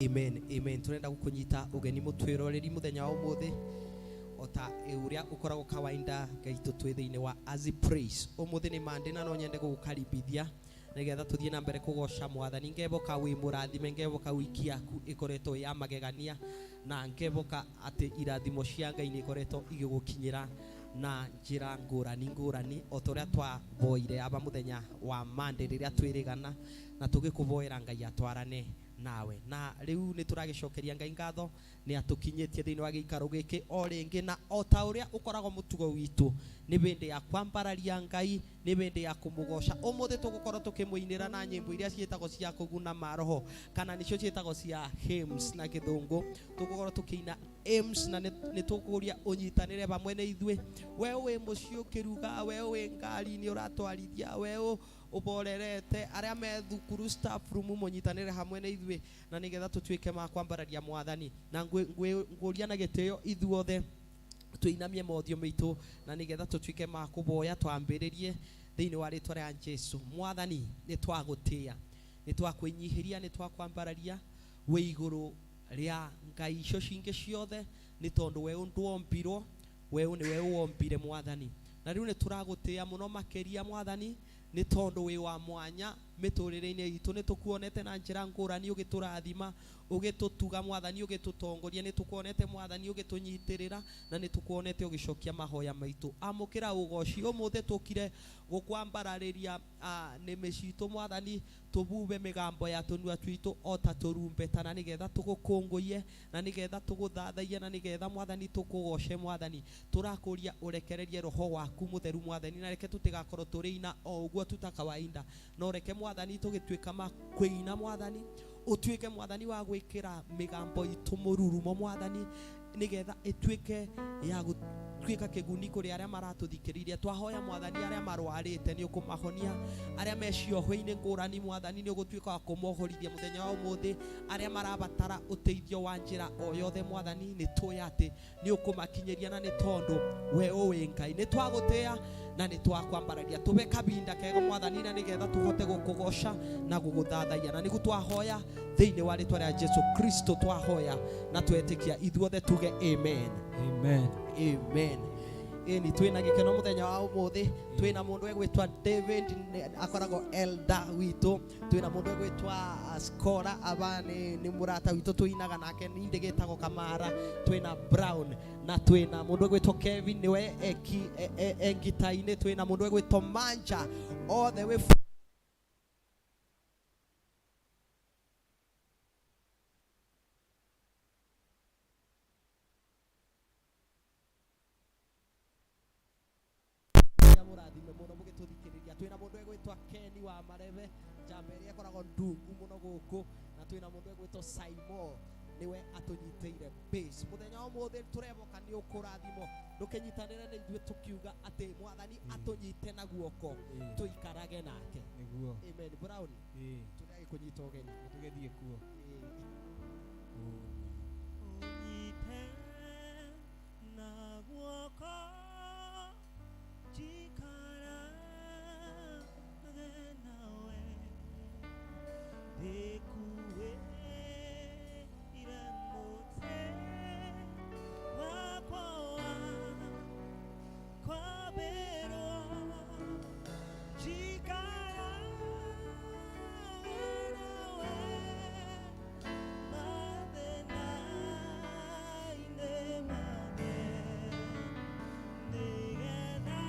Amen, amen. Turenda gukunyita ugeni mutwiroreri muthenya wa umuthi ota uria ukoragwo kawaida gaitũ twĩ thĩinĩ wa Azi Praise. Umuthi nĩ Monday na no nyende gũgũkaribithia nigetha tuthie na mbere kũgoca mwathani. Ngeboka wĩ mũrathime, ngeboka wiki yaku ĩkoretwo ya magegania, na ngeboka atĩ irathimo cia Ngai nĩ ikoretwo igĩgũkinyĩra na njĩra ngũrani ngũrani o ta ũrĩa twavoire aba mũthenya wa Monday rĩrĩa twĩrĩgana na tũgĩkũvoera Ngai atwarane nawe. Na rĩu nĩ tũragĩcokeria Ngai ngatho nĩ atũkinyĩtie thĩinĩ wa gĩikaro gĩkĩ o rĩngĩ, na o ta ũrĩa ũkoragwo mũtugo witũ nĩ hĩndĩ ya kwambararia Ngai, nĩ hĩndĩ ya kũmũgoca. Ũmũthĩ tũgũkorwo tũkĩmũinĩra na nyĩmbo iria ciĩtagwo cia kũguna maroho kana nĩcio ciĩtagwo cia hymns na gĩthũngũ. Tũgũkorwo tũkĩina hymns na nĩ tũkũria ũnyitanĩre hamwe na ithuĩ. We wĩ mũciĩ ũkĩruga, we wĩ ngari-inĩ ũratwarithia, we ũborerete, arĩa me thukuru staff room mũnyitanĩre hamwe na ithuĩ, na nĩgetha tũtuĩke ma kwambararia mwathani. Na ngũria na gĩtĩo ithuothe tũinamie mothiũ maitũ na nĩgetha tũtuĩke ma kũvoya twambĩrĩrie thĩinĩ wa rĩtwa rĩa Jesu. Mwathani, nĩ twagũtĩĩa, nĩ twakwĩnyihĩria, nĩ twakwambararia wĩ igũrũ rĩa ngai icio cingĩ ciothe, nĩ tondũ we ndwombirwo, we nĩwe wombire mwathani. Na rĩu nĩ tũragũtĩĩa mũno makĩria mwathani, nĩ tondũ wĩ wa mwanya mĩtũrĩre-inĩ itũ. Nĩ tũkuonete na njĩra ngũrani ũgĩtũrathima, ũgĩtũtuga mwathani, ũgĩtũtongoria. Nĩ tũkuonete mwathani ũgĩtũnyitĩrĩra, na nĩ tũkuonete ũgĩcokia mahoya maitũ. Amũkĩra ũgoci. Ũmũthĩ tũkire gũkwambararĩria nĩmĩ citũ mwathani, tũbube mĩgambo ya tũnua twitũ o ta tũrumbeta, na nĩgetha tũgũkũngũiye, na nĩgetha tũgũthathaiye, na nĩgetha mwathani tũkũgoce mwathani. Tũrakũria ũrekererie roho waku mũtheru mwathani, na reke tũtigakorwo tũrĩina o ũguo tu ta kawaida, no reke mwathani tũgĩtuĩka ma kũina mwathani, ũtuĩke mwathani wa gwĩkĩra mĩgambo itũ mũrurumo mwathani, nĩgetha ĩtuĩke ya gũtuĩka kĩguni kũrĩ arĩa maratũthikĩrĩria. Twahoya mwathani arĩa marwarĩte nĩ ũkũmahonia, arĩa me cioho-inĩ ngũrani mwathani nĩ ũgũtuĩka wa kũmohorithia mũthenya wa ũmũthĩ, arĩa marabatara ũteithio wa njĩra o yothe mwathani nĩ tũĩ atĩ nĩ ũkũmakinyĩria, na nĩ tondũ we ũĩ Ngai. Nĩ twagũtĩĩa na nĩ twakwambararia. Tũbe kabinda kega mwathani, na nĩgetha tũhote gũkũgoca na gũgũthathaiya, na nĩguo twahoya thĩinĩ wa rĩtwa rĩa Jesu Kristo twahoya na twetĩkia ithuothe tuge amen. Amen. Amen. Ĩni twĩna gĩkeno mũthenya wa ũmũthĩ. Twĩna mũndũ egwĩtwa David, akoragwo elder witũ. Twĩna mũndũ egwĩtwa Skora, aba nĩ mũrata witũ tũinaga nake nindĩ gĩtagwo Kamara. Twĩna Brown na twĩna mũndũ egwĩtwo Kevin, nĩwe engita-inĩ. Twĩna mũndũ egwĩtwo Manja, othe wĩ mũrathime mũno mũgĩtũthikĩrĩria. Twĩna mũndũ egwĩtwa Ken wa Marebe, njamba ĩrĩa ĩkoragwo ndungu mũno gũkũ, na twĩna mũndũ egwĩtwo Simon, nĩwe atũnyitĩire base. Mũthenya wa ũmũthĩ tũreboka nĩ ũkũrathimwo. Ndũkĩnyitanĩre na ithuĩ tũkiuga atĩ mwathani atũnyite na guoko tũikarage nake. Nĩguo. Amen. Brown, tũragĩkũnyita ũgeni. Tũgĩthiĩ kuo. Ũnyite na guoko njikarage nawe, ndĩkuĩire mũtĩ wakwa wa kwambĩrwo, njikarage nawe mathĩna-inĩ mothe, nĩgetha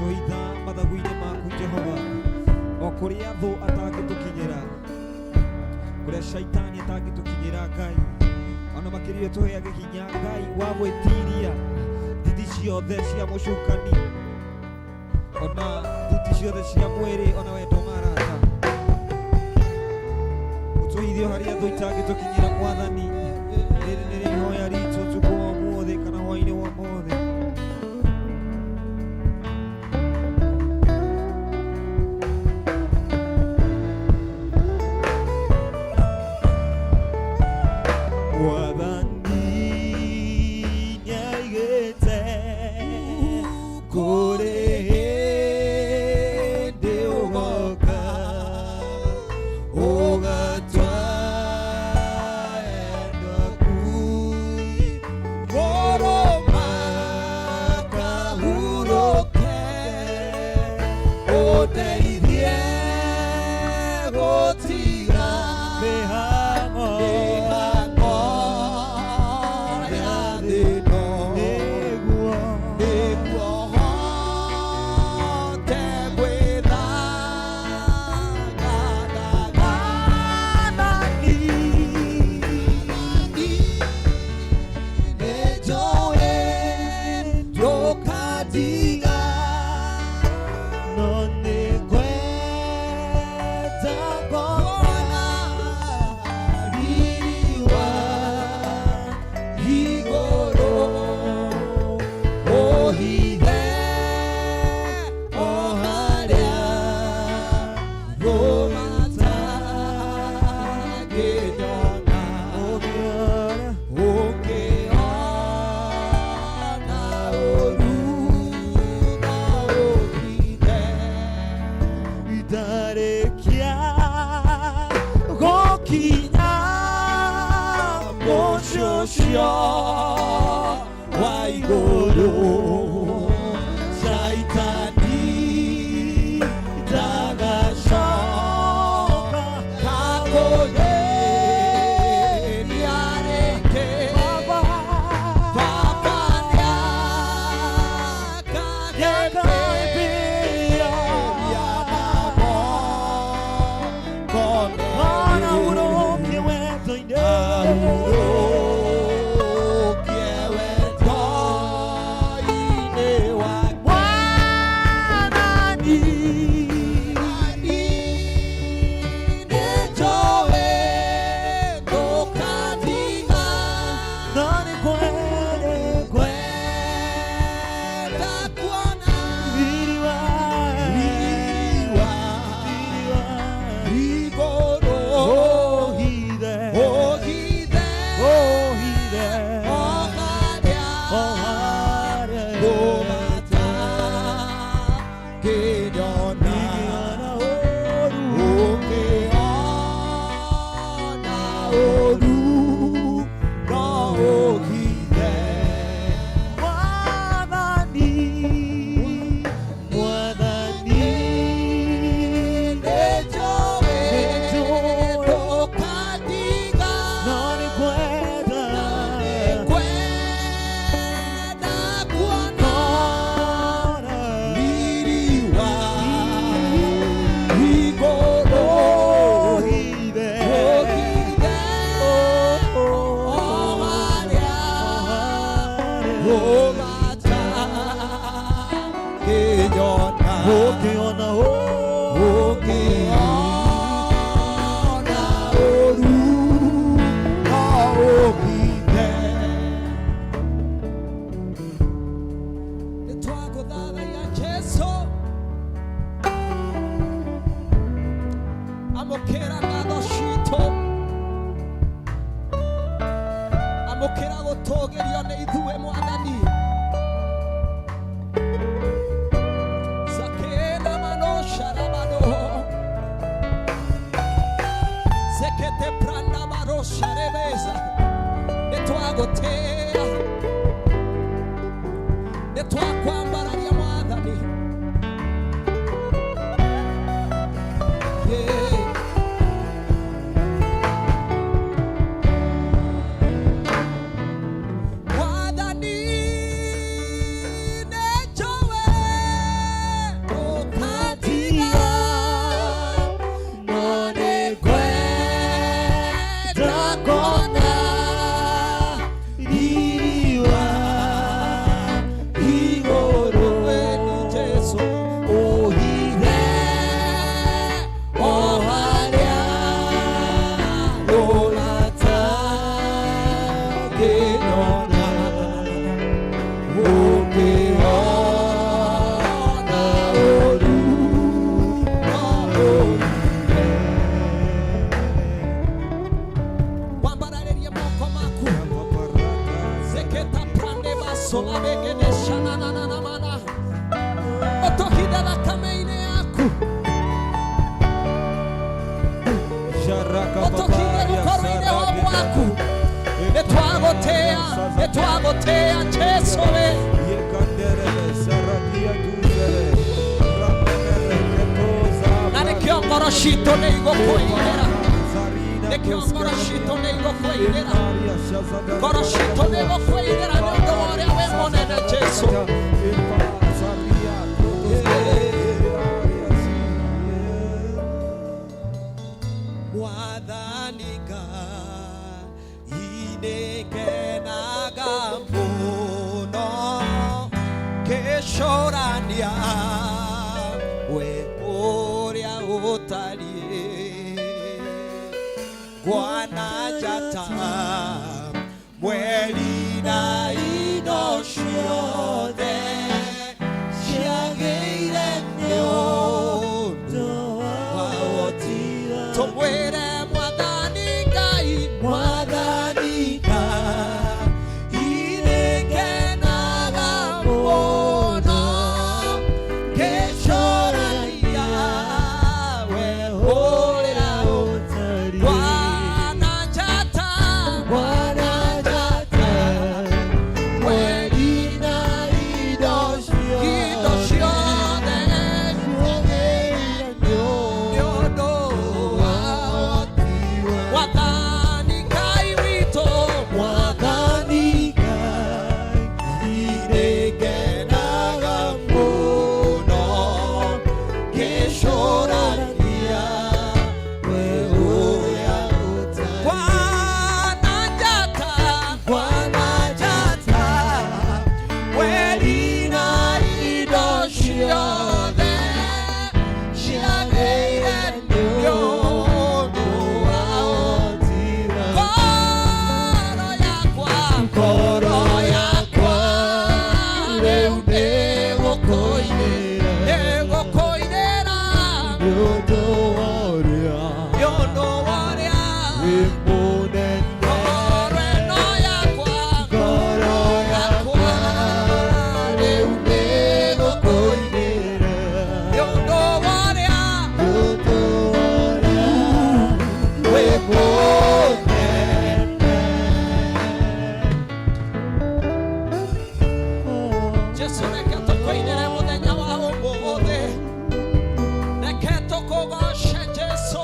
Ũrotũhitha mathagu-inĩ maku Jehova, o kũrĩa thũ atangĩtũkinyĩra, kũrĩa shaitani atangĩtũkinyĩra Ngai. Ona makĩria tũheage hinya Ngai wa gwĩtiria nditi ciothe cia mũcukani, ona thuti ciothe cia mwĩrĩ, ona wendo wa arata. Ũtũhithio harĩa thũ itangĩtũkinyĩra Mwathani. Rĩrĩ nĩrĩo ihoya ritũ ũtukũ wa ũmũthĩ kana hwaĩ-inĩ wa ũmũthĩ. Mwathani nĩaigĩte kũrĩ hĩndĩ ũgoka ũgatwara endwa aku ngoro makahurũke, ũndeithie gũtiga mĩhang'o ya thĩ ĩno, nĩguo hote gwĩthagathaga. Nĩnjũĩ ndũkandiga, no nĩngwenda kuona riri wa igũrũ, ũhithe o harĩa thũ matangĩnyona. Ũngĩona ũũru no ũhithe. Ndarĩkia gũkinya mũciĩ ũcio wa igũrũ, Shaitani ndagacoka kakũgeria rĩngĩ. Baba nĩakagĩmbĩria na moko merĩ. Ahurũkie wendo-inĩ wake. Mwathani, nĩnjũĩ ndũkandiga, no nĩngwenda kuona riri wa igũrũ, ũhithe o harĩa thũ matangĩnyona. Ũngĩona ũũru no ũhithe. Mwathani, nĩnjũĩ ndũkandiga, no nĩngwenda kuona riri wa igũrũ, ũhithe o harĩa thũ matangĩnyona. Ũngĩona ũũru no ũhithe. Nĩtwagũthathaiya Jesũ, amũkĩra ngatho citũ, amũkĩra gũtũgĩrio nĩ ithuĩ Mwathani. Zakena manosharabado zekete pranda marosharebeza. Nĩtwagũtĩĩa, nĩtwakwambararia Mwathani. Yeah. Mwathani Reketa prande basola begede shananana mana. Ũtũhithe thakame-inĩ yaku. Ũtũhithe rũkoru-inĩ wa gwaku. Nĩtwagũtĩĩa, nĩtwagũtĩĩa Jesũ we. Na nĩkĩo ngoro citũ nĩ igũkũinĩra. Nĩkĩo ngoro citũ nĩ igũkũinĩra. Ngoro citũ nĩ igũkũinĩra nĩ ũndũ wa ũrĩa wĩ mũnene Jesũ. Mwathani Ngai nĩngenaga mũno ngĩcũrania we ũrĩa ũtariĩ ngwana njata mweri na indo ciothe ciagĩire nĩ ũndũ wa ũhoti. Tũmwĩre Mwathani Ngai, Mwathani Ngai nĩngenaga mũno ngĩcũrania we ũrĩa ũtariĩ. Bwana njata, Bwana njata, mweri na indo ciothe nĩ ũndũ wa ũhoti. Mwathani Ngai witũ, Mwathani Ngai nĩngenaga mũno ngĩcũrania we ũrĩa ũtariĩ. Bwana njata, Bwana njata, mweri na indo ciothe ciagĩire nĩ ũndũ wa ũhoti. Ngoro yakwa, ngoro yakwa, rĩu nĩgũkũinĩra, nĩgũkũinĩra nĩ ũndũ wa ũrĩa ngoro ĩno yakwa, ngoro yakwa, rĩu nĩgũkũinĩra nĩ ũndũ wa ũrĩa wĩ mũnene. Jesu reke tũkũinĩre mũthenya wa ũmũthĩ, reke tũkũgoce Jesu.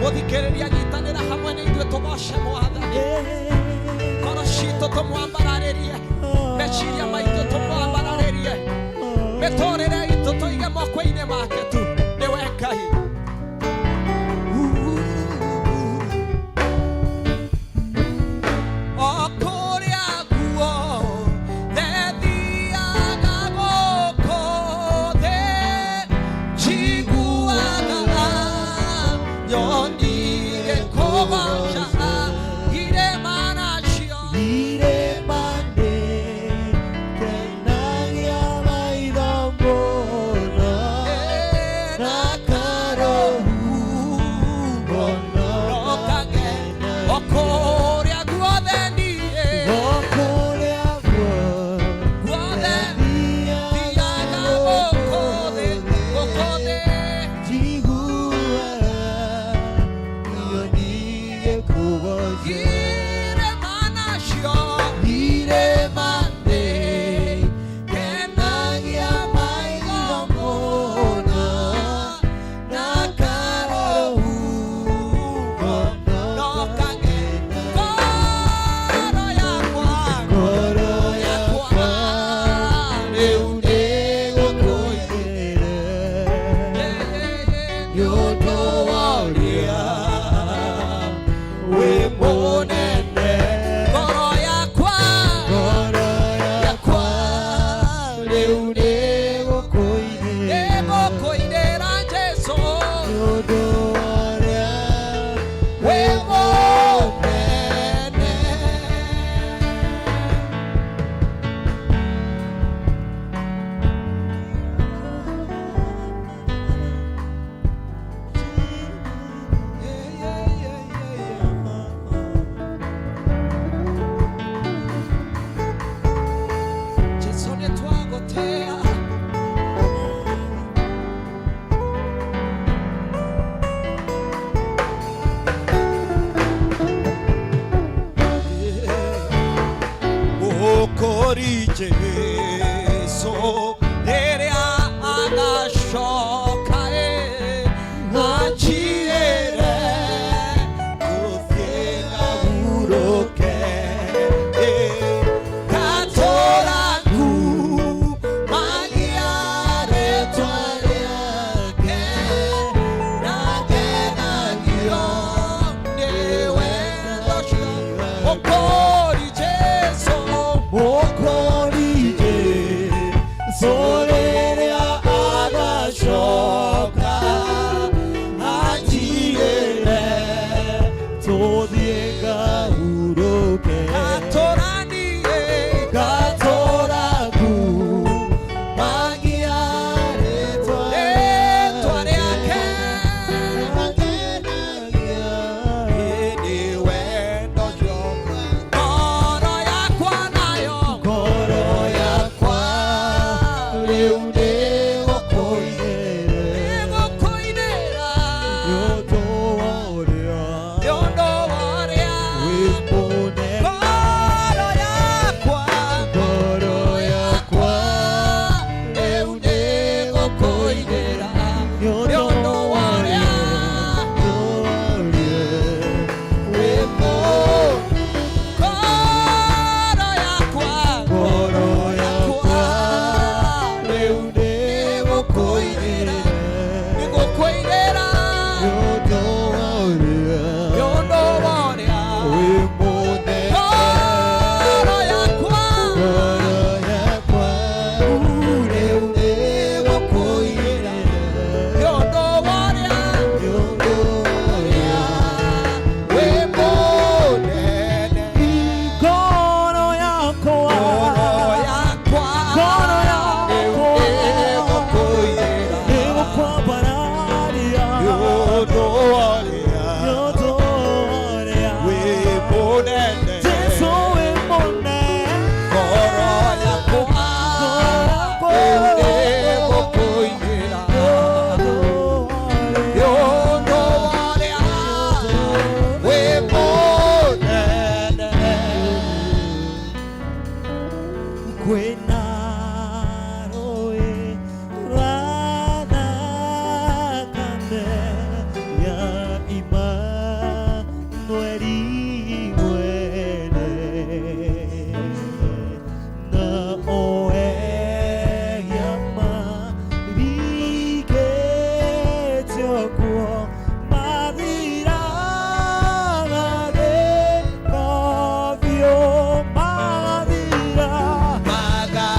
Mũthikĩrĩria nyitanĩra hamwe na ithuĩ tũgoce Mwathani. Ngoro citũ tũmwambararĩrie, meciria maitũ tũmwambararĩrie, mĩtũrĩre itũ tũige moko-inĩ make tu. Nĩwe Ngai. O kũrĩa guothe thiaga gũkũ thĩ, njiguaga nyoni igĩkũgooca, irĩma nacio na karohu nokage o kũrĩa guothe niĩ Mokori Jesu rĩrĩa agacoka ĩ anjĩre gũthiĩ ngahurũke ĩ ngatũũra ngumagia rĩtwa rĩake na ngenagio nĩ wendo ũcio. Mokori Jesu, Mokori Jesu rĩrĩa agacoka anjigĩre tũthiĩ ngahurũke ngatũranie ngatũũra ngumagia rĩtwa rĩtwa rĩake ngenagia nĩ wendo ũcio. Ngoro yakwa nayo, ngoro yakwa rĩu nĩgũkũinĩra nĩgũkũinĩra nĩ ũndũ wa ũrĩa nĩ ũndũ wa ũrĩa wĩ mũnene. Ngoro yakwa, Ngoro yakwa rĩu nĩgũkũinĩra nĩ nĩ ũndũ wa ũrĩa wĩ mũnene. Ngoro yakwa, Ngoro yakwa rĩu nĩgũkũinĩra nĩgũkũinĩra nĩ ũndũ wa ũrĩa nĩ ũndũ wa ũrĩa wĩ mũnene. Ngoro yakwa, Ngoro yakwa rĩu nĩgũkũinĩra nĩ ũndũ wa ũrĩa nĩ ũndũ wa ũrĩa wĩ mũnene. Ngoro yakwa Ngoro yakwa, Ngoro yakwa nĩgũkũinĩra nĩgũkwambararia nĩ ũndũ wa ũrĩa nĩ ũndũ wa ũrĩa wĩ mũnene. Jesu wĩ mũnene. Ngoro yakwa, rĩu nĩgũkũinĩra Nĩ ũndũ wa nĩ ũrĩa ũndũ wa ũrĩa wĩ mũnene. Kwĩna rũĩ rwa thakame ya Imanueli mwene na oegia marikĩtio kuo mathiraga thĩna biũ mathira. Maga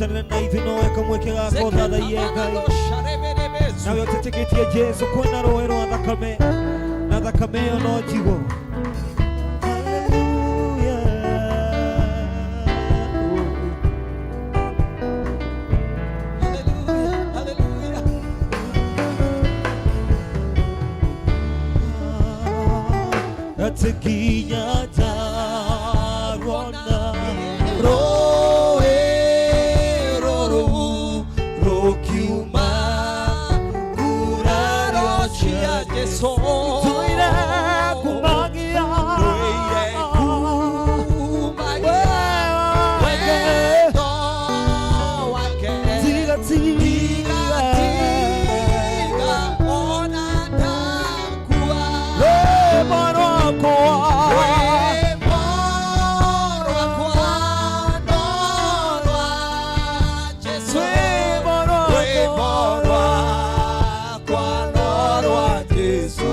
Ũranyitanĩra na ithuĩ no weka mweke gaka ũthathaiye Ngai. Nawe ũtetĩkĩtie Jesu kwĩna rũĩ rwa thakame na thakame ĩyo no njigũ. Hallelujah, hallelujah. Atĩ nginya ndarona rũĩ rũrũ rũkiuma Nguraro cia Jesũ. Tũire kumagia Tũire kumagia wendo wake. Tiga tiga Tiga ona ndakua. Rwĩmbo rwakwa Rwĩmbo rwakwa no rwa Jesũ. Rwĩmbo Rwĩmbo rwakwa rwakwa no rwa Jesũ.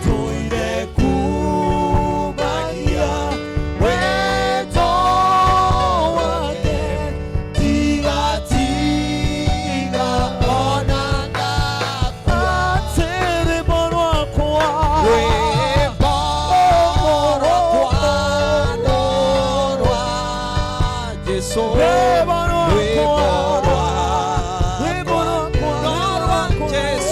Tũire kumagia wendo wake. Tiga tiga ona ndakua. Atĩ rwĩmbo rwakwa Rwĩmbo rwakwa no rwa Jesũ. Rwĩmbo Rwĩmbo rwakwa Rwĩmbo rwakwa rwakwa no rwa Jesũ.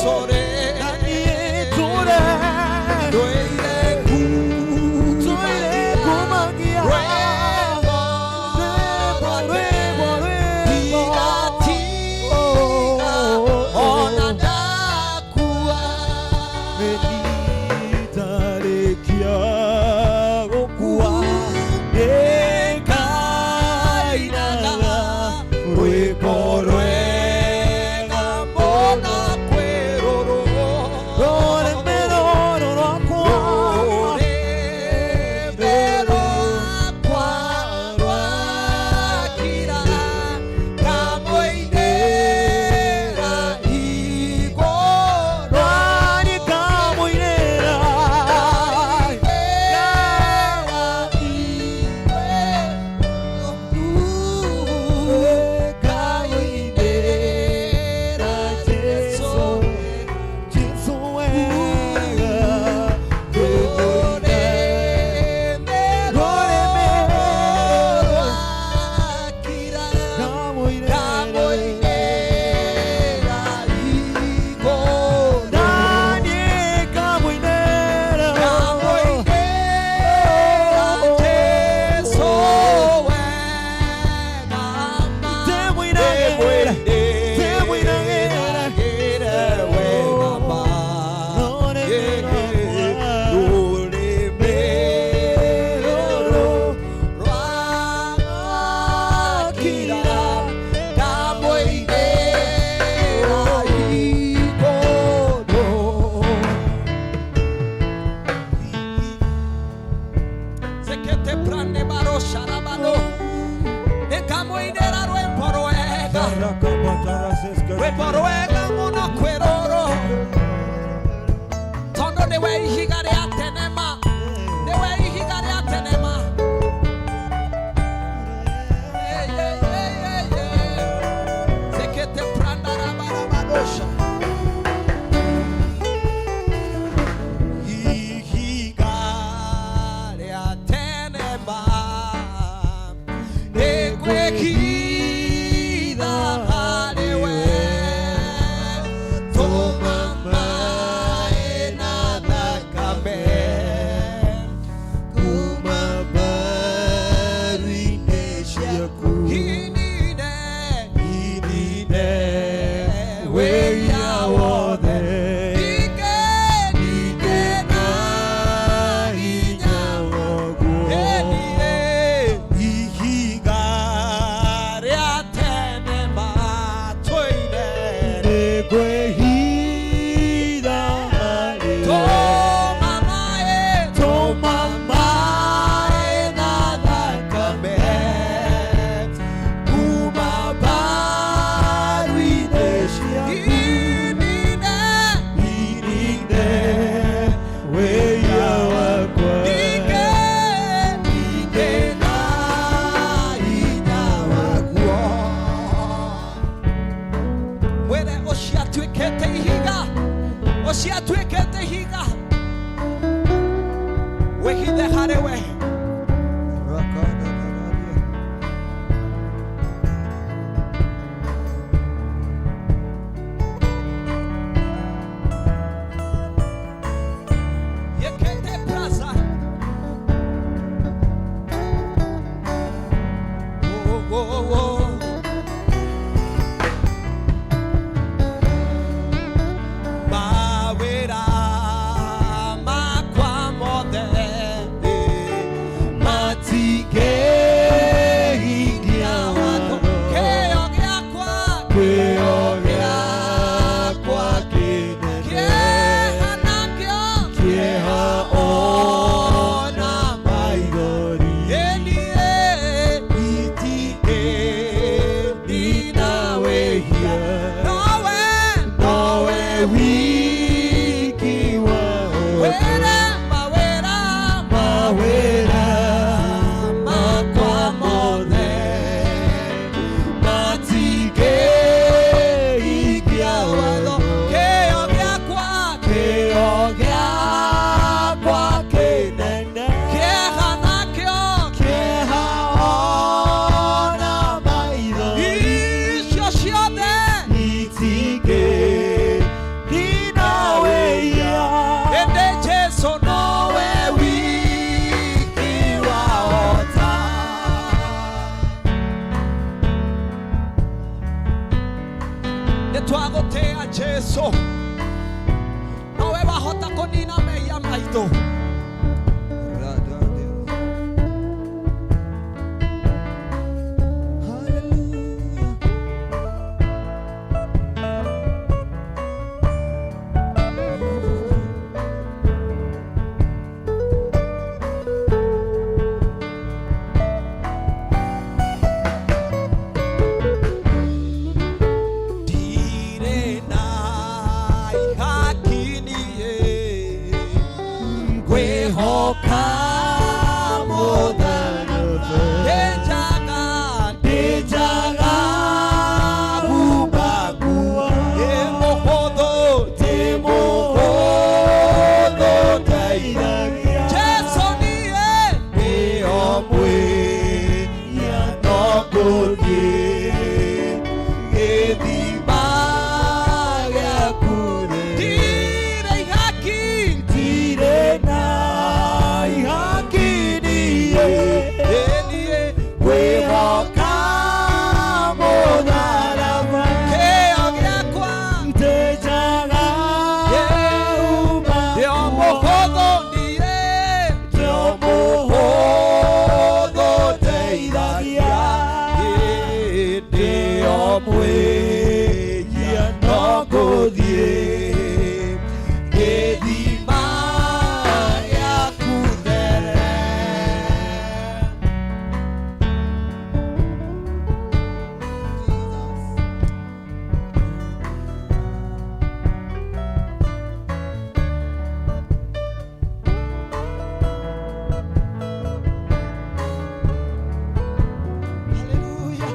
Ũcio atuĩkĩte ihiga wĩhithe harĩ we. Yekete plaza. Oh, oh, oh. Mawĩra makwa mothe matingĩhingia watho. Kĩyo gĩakwa, Kĩyo gĩakwa kĩnene. Kĩeha nakĩo, Kĩeha ona maithori. Ĩniĩ itingĩnina wĩhia. Nowe, Nowe wiki wahota. wĩra, mawĩra, Mawĩra makwa mothe matingĩhingia watho. watho. Kĩyo gĩakwa, Kĩyo gĩakwa kĩnene. Kĩeha nakĩo, Kĩeha ona maithori. Icio ciothe Itingĩnina wĩhia. Ĩndĩ Jesũ nowe wiki wahota. Nĩ twagũtĩĩa Jesũ, nowe wahota kũnina mehia maitũ. Hallelujah. Ndirĩ na ihaki niĩ ngwĩhoka mũtharaba. Ndĩnjaga, Ndĩnjaga humba nguo. Ndĩ mũhũthũ, Ndĩ mũhũthũ ndeithagia. Jesũ niĩ Nĩo mwĩhia no ngũthiĩ gĩthima gĩaku rĩ. Ndirĩ ihaki, Ndirĩ na ihaki niĩ. Ĩ niĩ Ngwĩhoka mũtharaba. Kĩyo gĩakwa Ndĩnjaga humba Ndĩ o mũhũthũ niĩ Ndĩ o mũhũthũ ndeithagia. Ndĩ o mwĩhia no ngũthiĩ gĩthima gĩaku there. Hallelujah.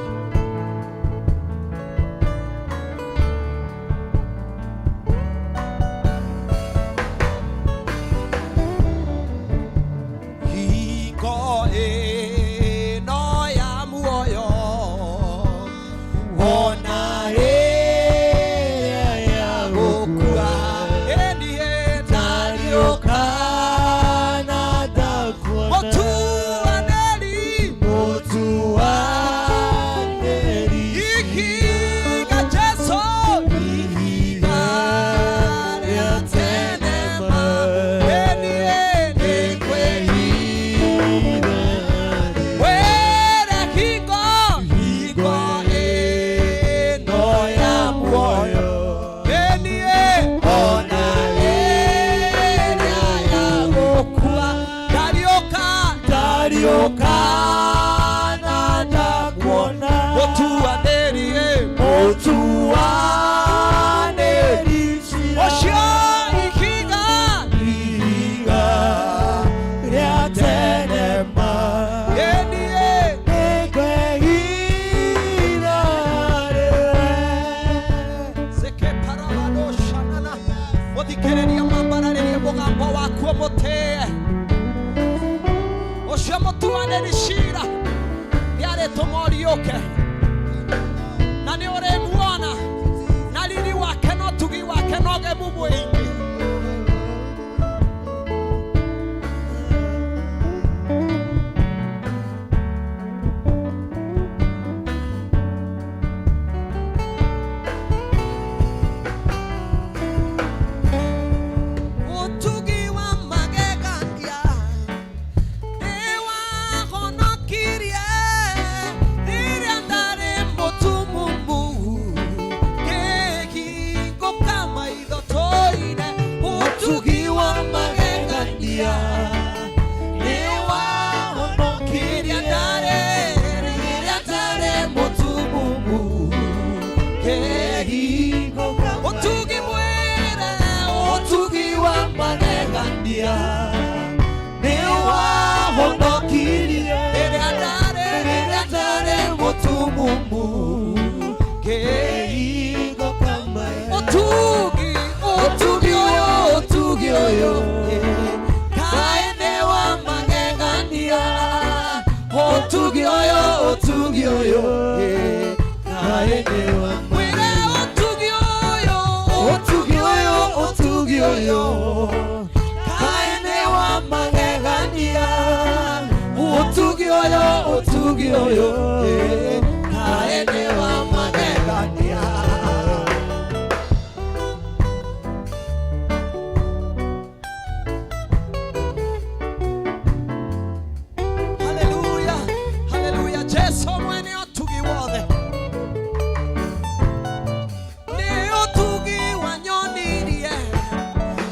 Hingo ĩno ya muoyo Ona ĩrĩa ya gũkua ĩniĩ ndariũka na ndakuona. Mũtuanĩri Mũtuanĩri ihiga Jesũ ihiga rĩa tene ma. Ĩniĩ nĩngwĩhitha wĩre hingo hingo ĩno ya muoyo ĩniĩ Mũthikĩrĩria mambararĩrie mũgambo wakuo mũtĩe. Ũcio mũtuanĩri cira nĩarĩtũma ũriũke na nĩ ũrĩmuona na riri wake na ũtugi wake na ũgemu mũingĩ. Ũtugi wa magegania nĩwahonokirie rĩrĩa ndarĩ mũtumumu ngĩhingũka maitho tũine. Ũtugi wa magegania nĩwahonokirie ndarĩ rĩrĩa ndarĩ mũtumumu ngĩhingũka. Ũtugi mwĩre ũtugi wa magegania nĩwahonokirie rĩrĩa ndarĩ mũtumumu ngĩhingũka. Ũtugi ũtugi ũyũ ũtugi ũyũ kaĩ nĩ wa magegania ũtugi ũyũ ũtugi ũyũ kaĩ nĩ wa mwĩre ũtugi ũyũ ũtugi ũyũ ũtugi ũyũ kaĩ nĩ wa magegania ũtugi ũyũ ũtugi ũyũ kaĩ nĩ wa magegania. Haleluya, haleluya. Jesu mwene ũtugi wothe nĩ ũtugi wanyonirie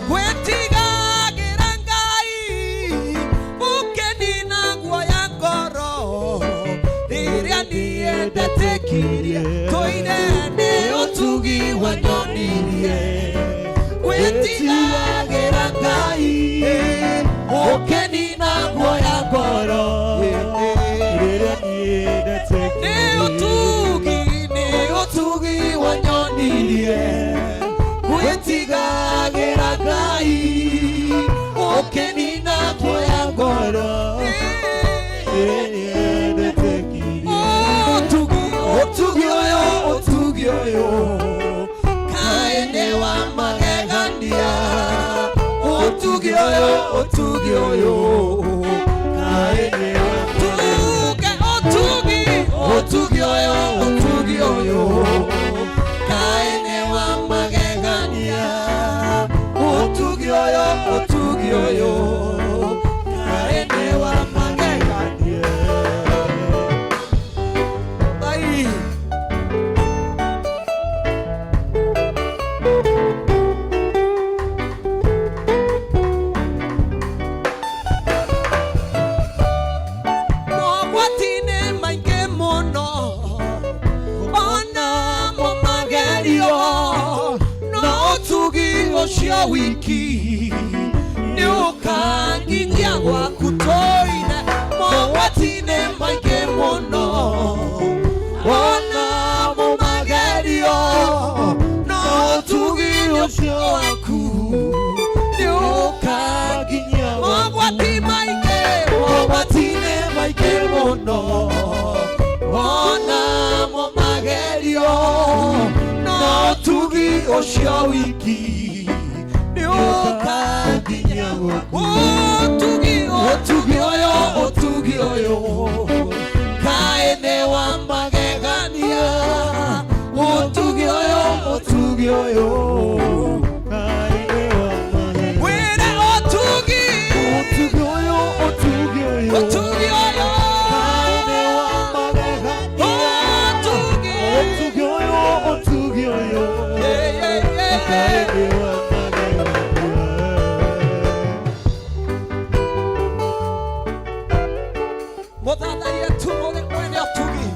gwĩtigagĩra Ngai ũkĩnina guoya ngoro rĩrĩa niĩ ndetĩkirie tũine nĩ ũtugi wanyonirie gwĩtigagĩra Ngai ũkĩnina guoya ngoro nĩ ũtugi nĩ ũtugi wanyonirie gwĩtigagĩra Ngai ũkĩnina guoya ngoro ũtugi ũtugi ũyũ ũtugi ũyũ kaĩ nĩ wa magegania ũtugi ũyũ ũtugi ũyũ kaĩ nĩ wa tuge ũtugi ũtugi ũyũ ũtugi ũyũ kaĩ nĩ wa magegania ũtugi ũyũ ũtugi ũyũ kaĩ nĩ wa magegania. Ai. Mogwati-inĩ maingĩ mũno ona mo magerio no ũtugi ũcio wiki nĩ ũkanginyia gwaku tũine. Mogwati-inĩ maingĩ mũno ona mo magerio no ũtugi ũcio waku nĩ ũkanginyia. Mogwati maingĩ mogwati-inĩ maingĩ mũno ona mo magerio no ũtugi ũcio wiki nĩ ũkanginyia gwaku. Ũtugi ũtugi ũyũ ũtugi ũyũ kaĩ nĩ wa magegania ũtugi ũyũ ũtugi ũyũ wĩre ũtugi ũtugi ũyũ ũtugi Yeah, yeah, yeah. Mũthathaiye tu mwene ũtugi.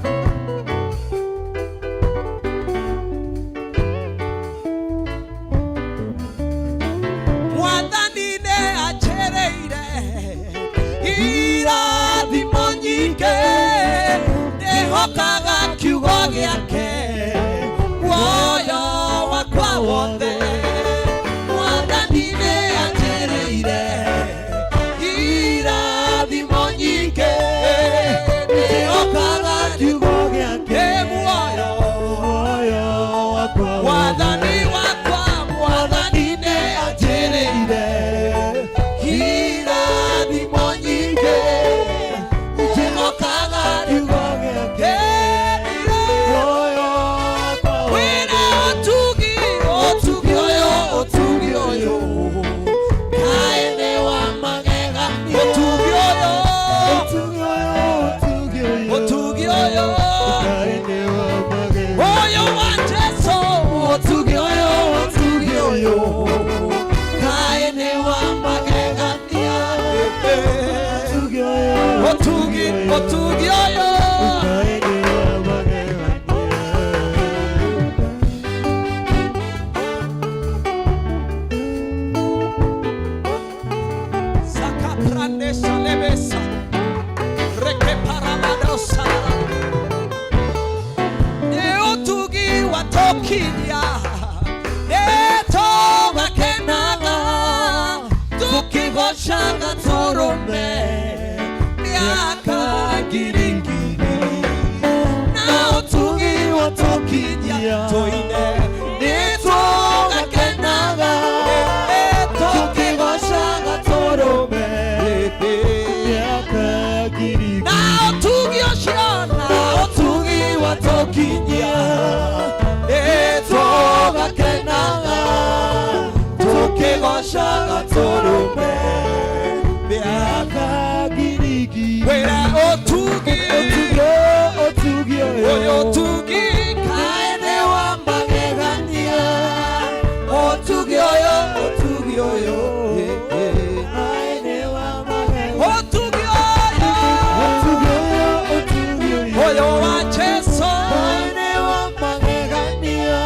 Mwathani nĩ anjĩrĩire irathimo nyingĩ ndĩhokaga kiugo gĩake muoyo wakwa wothe. Mwathani Rebesa. Rekeparamadosa. Nĩ ũtugi watũkinyia, nĩtũgakenaga, tũkĩgoocaga tũrũme mĩaka ngiri ngiri. Na ũtugi watũkinyia, tũine, nĩtũgakenaga, tũkĩgoocaga tũrũme. Na ũtugi ũcio, na ũtugi watũkinyia, nĩtũgakenaga, tũkĩgoocaga tũrũme mĩaka wĩra ũtugi ũyũ ũtugi kaĩ nĩ wa magegania ũtugi ũyũ ũtugi ũyũ ĩ, ĩ. Ũtugi ũyũ ũyũ wa Jesũ kaĩ nĩ wa magegania.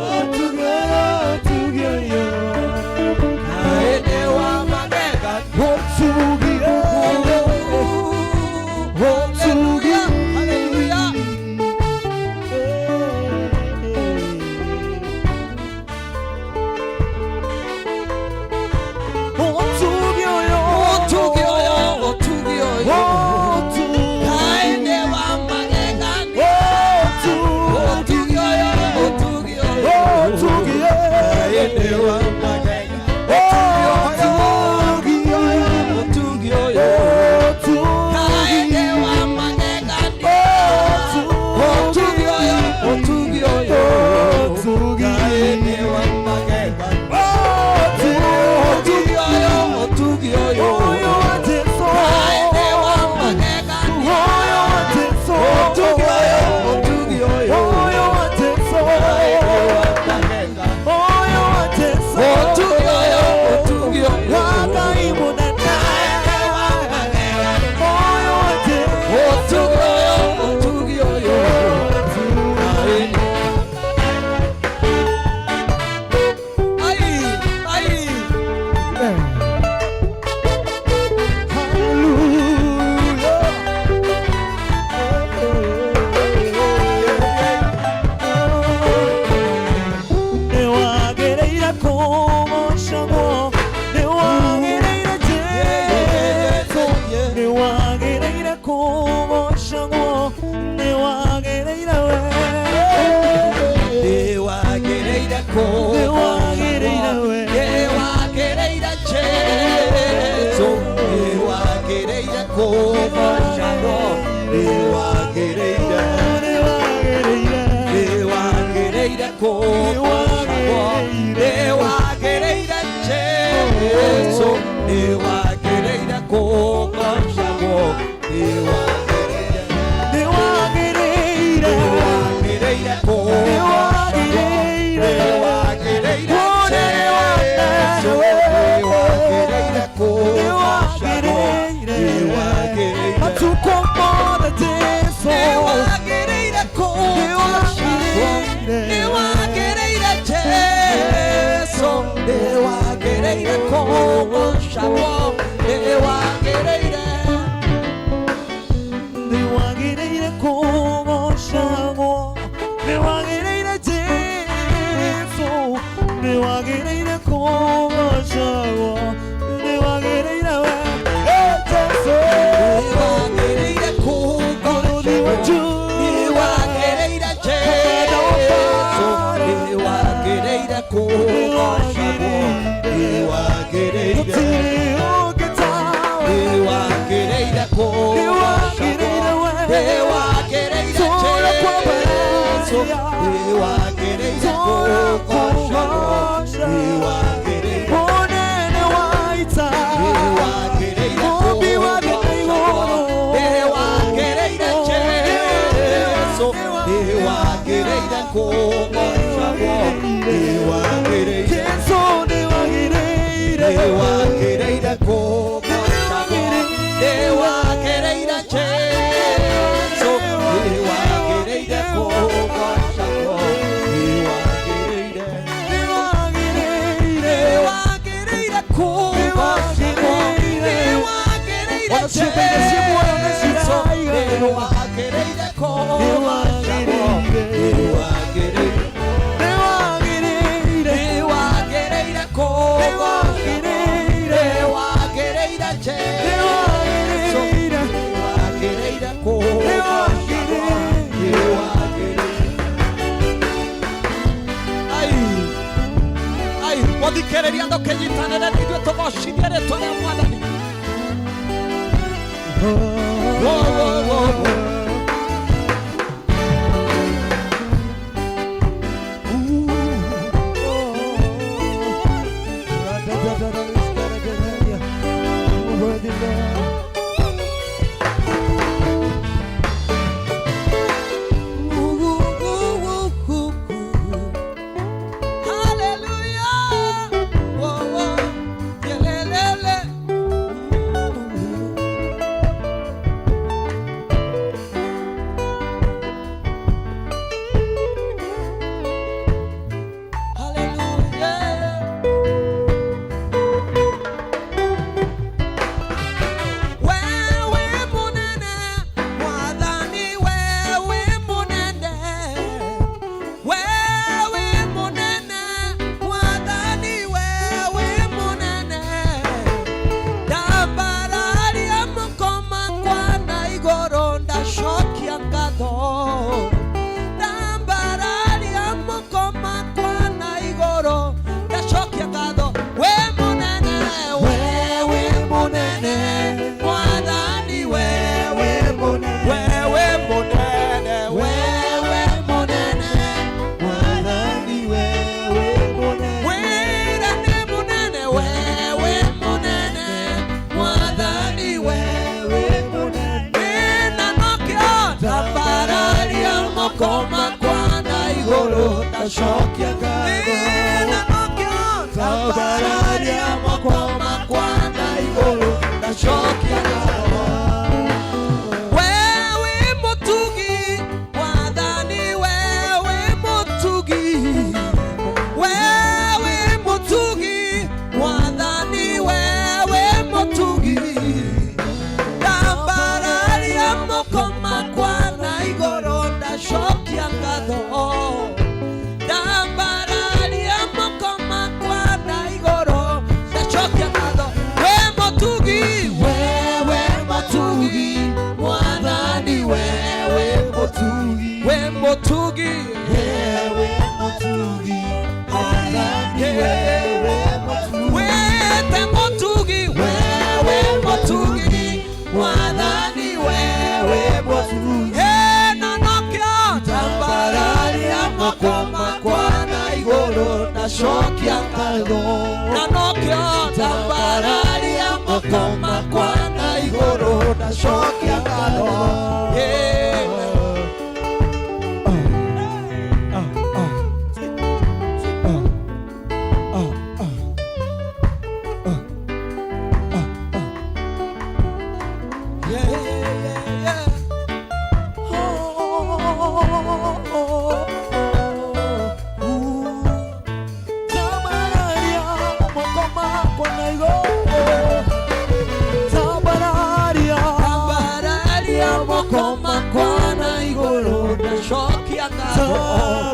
Hallelujah, hallelujah. Ũtugi ũyũ ũtugi ũyũ kaĩ nĩ wa magegania ũtugi ũyũ ũtugi ũyũ kaĩ nĩ wa magegania ũtugi ũyũ kaĩ nĩ wa magegania ũtugi ũyũ ũtugi ũyũ kaĩ nĩ wa magegania ũtugi ũyũ ũtugi ũyũ kaĩ nĩ wa magegania ũtugi ũyũ ũtugi ũyũ kaĩ nĩ wa magegania ũtugi ũyũ ũtugi ũyũ kaĩ nĩ wa magegania ũtugi ũyũ ũtugi ũyũ kaĩ nĩ. Ai, ai. Nĩwagĩrĩire kũgocagwo, nĩwagĩrĩire Jesũ, nĩwagĩrĩire kũgocagwo, nĩwagĩrĩire, nĩwagĩrĩire kũgocagwo, nĩwagĩrĩire Jesũ, nĩwagĩrĩire kũgocagwo, nĩwagĩrĩire, nĩwagĩrĩire kũgocagwo, nĩwagĩrĩire Jesũ, nĩwagĩrĩire kũgocagwo, nĩwagĩrĩire. Nĩwagĩrĩire kũgocagwo, nĩwagĩrĩire Jesũ, nĩwagĩrĩire kũgocagwo, nĩwagĩrĩire. Nĩwagĩrĩire kũgocagwo, nĩwagĩrĩire Jesũ, nĩwagĩrĩire kũgocagwo, nĩwagĩrĩire we, Jesũ. Nĩwagĩrĩire Mũrũthi wa kũgocagwo, Juda. nĩwagĩrĩire Jesũ, nĩwagĩrĩire kũgocagwo, nĩwagĩrĩire. Gũtirĩ ũngĩ tawe. Nĩwagĩrĩire kũgocagwo, nĩwagĩrĩire Tũra Jesũ, kwambararia. nĩwagĩrĩire Tũra kũgocagwo, kũgoca. nĩwagĩrĩire. Mũnene wa ita. Nĩwagĩrĩire Mũmbi wa thĩ na kũgocagwo, igũrũ. nĩwagĩrĩire Jesũ, nĩwagĩrĩire kũgocagwo, nĩwagĩrĩire. Jesũ nĩwagĩrĩire. Nĩwagĩrĩire kũgocagwo, nĩwagĩrĩire Jesũ, nĩwagĩrĩire kũgocagwo, nĩwagĩrĩire. Nĩwagĩrĩire. Nĩwagĩrĩire kũgocagwo, nĩwagĩrĩire Ciũmbe iria ciĩ muoyo nĩ ciraiga. Nĩwagĩrĩire kũgocagwo. Nĩwagĩrĩire. Nĩwagĩrĩire. Nĩwagĩrĩire. Nĩwagĩrĩire kũgocagwo. Nĩwagĩrĩire. Nĩwagĩrĩire Jesũ. Nĩwagĩrĩire. Nĩwagĩrĩire kũgocagwo. Nĩwagĩrĩire. Nĩwagĩrĩire. Ai, ai, mũthikĩrĩria ndũkĩnyitanĩre na ithuĩ tũgocithie rĩtwa rĩa mwathani. Wo, wo, wo, wo. Hallelujah. Wo, wo. Yelelele. Hallelujah. Wewe munene, Mwathani, wewe munene. Wewe munene, Mwathani, wewe munene. Ndambararia moko makwa na igũrũ ndacokia ngatho. Ndambararia moko makwa na igũrũ ndacokia ngatho. We munene, wewe munene, Mwathani, wewe munene, wewe munene, wewe munene, wĩra nĩ munene, wewe munene, Mwathani, wewe wĩna nokĩo ndambararia moko makwa na igũrũ Ndacokia ngatho. wĩna nokĩo ndambararia moko makwa na igũrũ ndacokia ngatho. Wewe mutugi, Mwathani, wewe mutugi. Wewe mutugi, Mwathani, wewe mutugi. Ndambararia moko makwa na igũrũ ndacokia ngatho. Ndambararia moko makwa na igũrũ ndacokia ngatho. We mutugi, wewe mutugi, Mwathani, wewe Mutugi. we mutugi. Wewe mutugi, Mwathani, wewe mutugi. Wete mutugi, wewe mutugi, Mwathani, wewe mutugi. Ena nokĩo ndambararia moko makwa na igũrũ ndacokia ngatho. Na nokĩo ndambararia moko makwa na igũrũ ndacokia ngatho. Yeah. Yeah, yeah, yeah. Oh, oh, oh, oh. Tambararia moko makwa na igũrũ. Tambararia. Tambararia moko makwa na igũrũ ndacokia ngatho.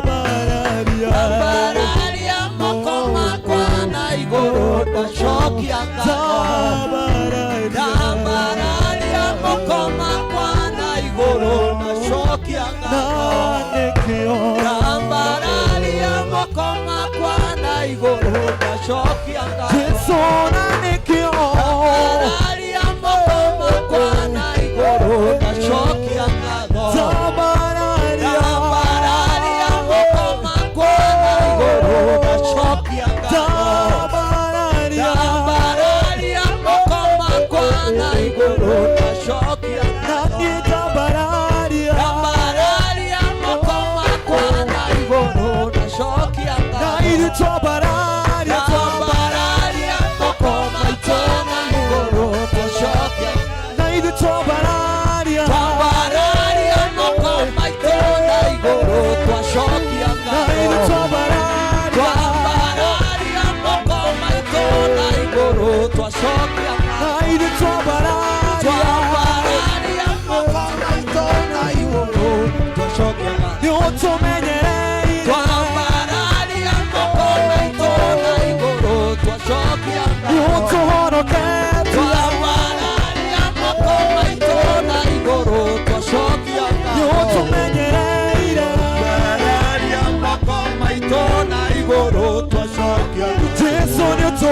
Tambararia. Tambararia moko makwa na igũrũ ndacokia ngatho. Tambararia. Tambararia moko makwa na igũrũ ndacokia Na ngatho. nĩkĩo. Tambararia moko makwa na igũrũ ndacokia ngatho. Jesũ na nĩkĩo. Tambararia moko makwa na igũrũ ndacokia ngatho. Tambararia. Tambararia moko makwa na igũrũ ndacokia ngatho. Tambararia. Tambararia moko makwa na igũrũ ndacokia Na ngatho. niĩ tambararia. Tambararia moko makwa na igũrũ ndacokia Na ngatho. ithuĩ twambararia. Tambararia moko maitũ na igũrũ ndacokia Na ithuĩ twambararia. Tambararia moko maitũ na igũrũ twacokia Na ithuĩ ngatho. twambararia. Twambararia moko maitũ na igũrũ twacokia Na ngatho. ithuĩ twambararia.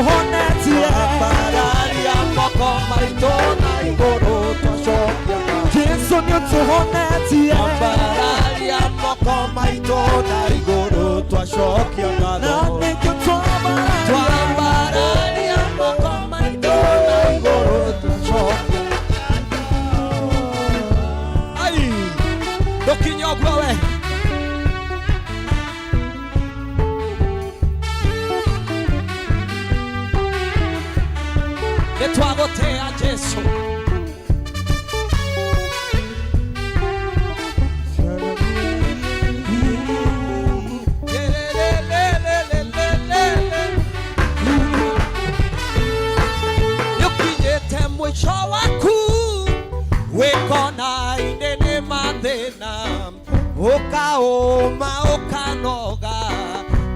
ũtũhonetie. Twambararia moko maitũ na igũrũ twacokia ngatho. Jesu nĩ ũtũhonetie. Twambararia moko maitũ na igũrũ twacokia Na ngatho. nĩkĩo twambararia. Twambararia moko maitũ na igũrũ twacokia. Ai, ndũkinye ũguo we. Nĩ twagũtĩa Jesu. Nĩũkinyĩte mũico waku wĩkona-inĩ nĩ mathĩna ũkaũma ũkanoga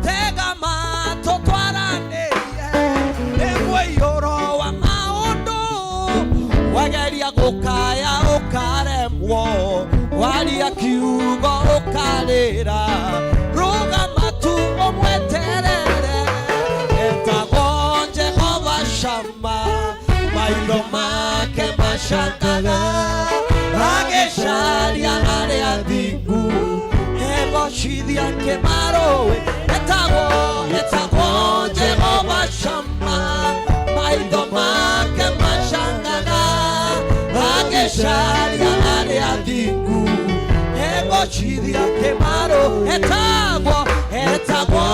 tega matũ twaranĩrie nĩ mũiyũro wa maũndũ wageria gũkaya ũkaremwo waria kiugo ũkarĩra rũgama tu ũmweterere etagwo Jehova Shama maitho make macangaga agĩcaria arĩa athingu egocithia kĩmarũĩ etagwo etagwo Jehova Shama maitho make macangaga agĩcaria arĩa athingu egocithia kĩmarũ etagwo etagwo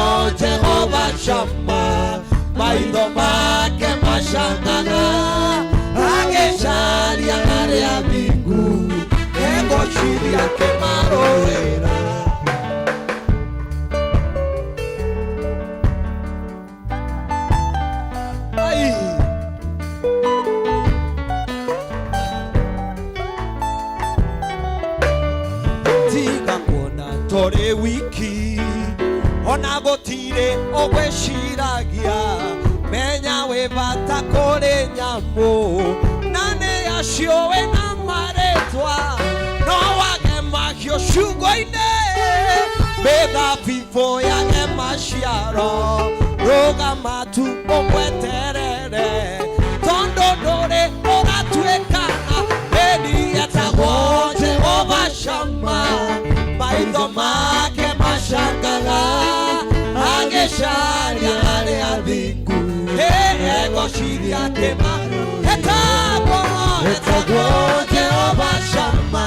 Jehova Shama maitho make macangaga agĩcaria arĩa athingu egocithia kĩmarũĩra. Ai. Tiga kuona tũrĩ wiki ona gũtirĩ ũgwĩciragia menya wĩ bata kũrĩ nyamũ na nĩ acio wĩna marĩtwa no wage mahiũ ciugũ-inĩ mĩthabibũ yage maciaro rũgama tu ũmweterere tondũ ndũrĩ ũratuĩkana ĩni etagwo Jehova Shama maitho make macangaga agĩcaria arĩa athingu egocithia kĩma etagwo etagwo Jehova Shama